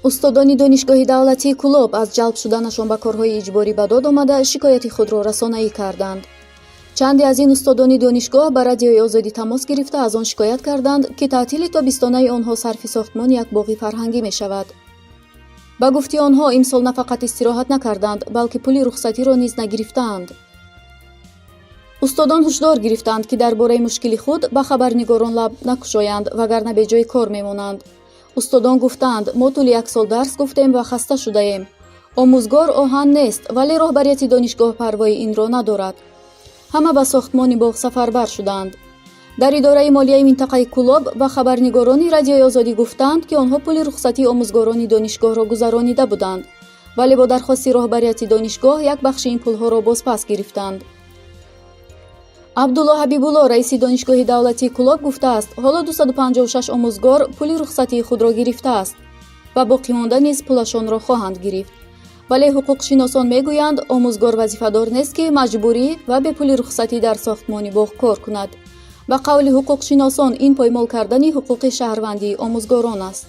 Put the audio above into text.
Устодони Донишгоҳи давлатии Кӯлоб аз ҷалб шуданашон ба корҳои иҷборӣ ба дод омада, шикояти худро расонаӣ карданд. Чанде аз ин устодони донишгоҳ ба Радиои Озодӣ тамос гирифта, аз он шикоят карданд, ки таътили тобистонаи онҳо сарфи сохтмони як боғи фарҳангӣ мешавад. Ба гуфти онҳо, имсол на фақат истироҳат накарданд, балки пули рухсатиро низ нагирифтаанд. Устодон ҳушдор гирифтанд, ки дар бораи мушкили худ ба хабарнигорон лаб накушоянд, вагарна беҷои кор мемонанд. Устодон гуфтаанд: мо тӯли як сол дарс гуфтем ва хаста шудаем. Омӯзгор оҳан нест, вале роҳбарияти донишгоҳ парвои инро надорад. Ҳама ба сохтмони боғ сафарбар шуданд. Дар идораи молияи минтақаи Кӯлоб ба хабарнигорони Радиои Озодӣ гуфтанд, ки онҳо пули рухсатии омӯзгорони донишгоҳро гузаронида буданд, вале бо дархости роҳбарияти донишгоҳ як бахши ин пулҳоро бозпас гирифтанд. Абдулло Ҳабибулло, раиси Донишгоҳи давлатии Кӯлоб, гуфтааст, ҳоло 256 омӯзгор пули рухсатии худро гирифтааст ва боқимонда низ пулашонро хоҳанд гирифт. Вале ҳуқуқшиносон мегӯянд, омӯзгор вазифадор нест, ки маҷбурӣ ва бепули рухсатӣ дар сохтмони боғ кор кунад. Ба қавли ҳуқуқшиносон, ин поймол кардани ҳуқуқи шаҳрвандии омӯзгорон аст.